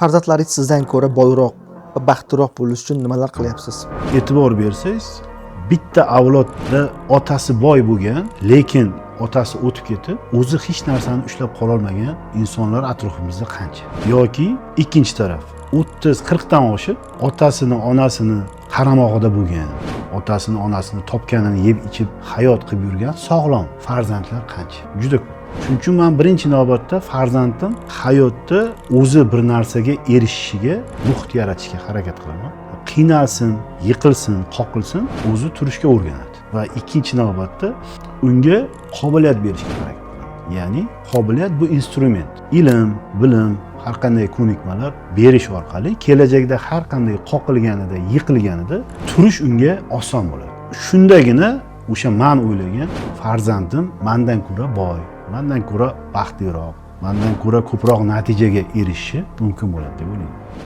Farzandlaringiz sizdan ko'ra boyroq va baxtliroq bo'lishi uchun nimalar qilyapsiz? E'tibor bersangiz, bitta avlodda otasi boy bo'lgan, lekin otasi o'tib ketib, o'zi hech narsani ushlab qololmagan insonlar atrofimizda qancha? Yoki ikkinchi taraf, 30-40 dan oshib, otasini, onasini qaramog'ida bo'lgan, otasini, onasini topganini yeb ichib hayot qilib yurgan sog'lom farzandlar qancha? Juda ko'p. Shuning uchun man birinchi navbatda farzandim hayotda o'zi bir narsaga erishishiga muhit yaratishga harakat qilaman. Qiynalsin, yiqilsin, qoqilsin, o'zi turishga o'rganadi. Va ikkinchi navbatda unga qobiliyat berishga harakat qilaman. Ya'ni qobiliyat bu instrument, ilm, bilim, har qanday ko'nikmalar berish orqali kelajakda har qanday qoqilganida, yiqilganida turish unga oson bo'ladi. Shundagina o'sha man o'ylagan farzandim mandan ko'ra boy, mandan ko'ra baxtliroq, mandan ko'ra ko'proq natijaga erishishi mumkin bo'ladi deb o'ylayman.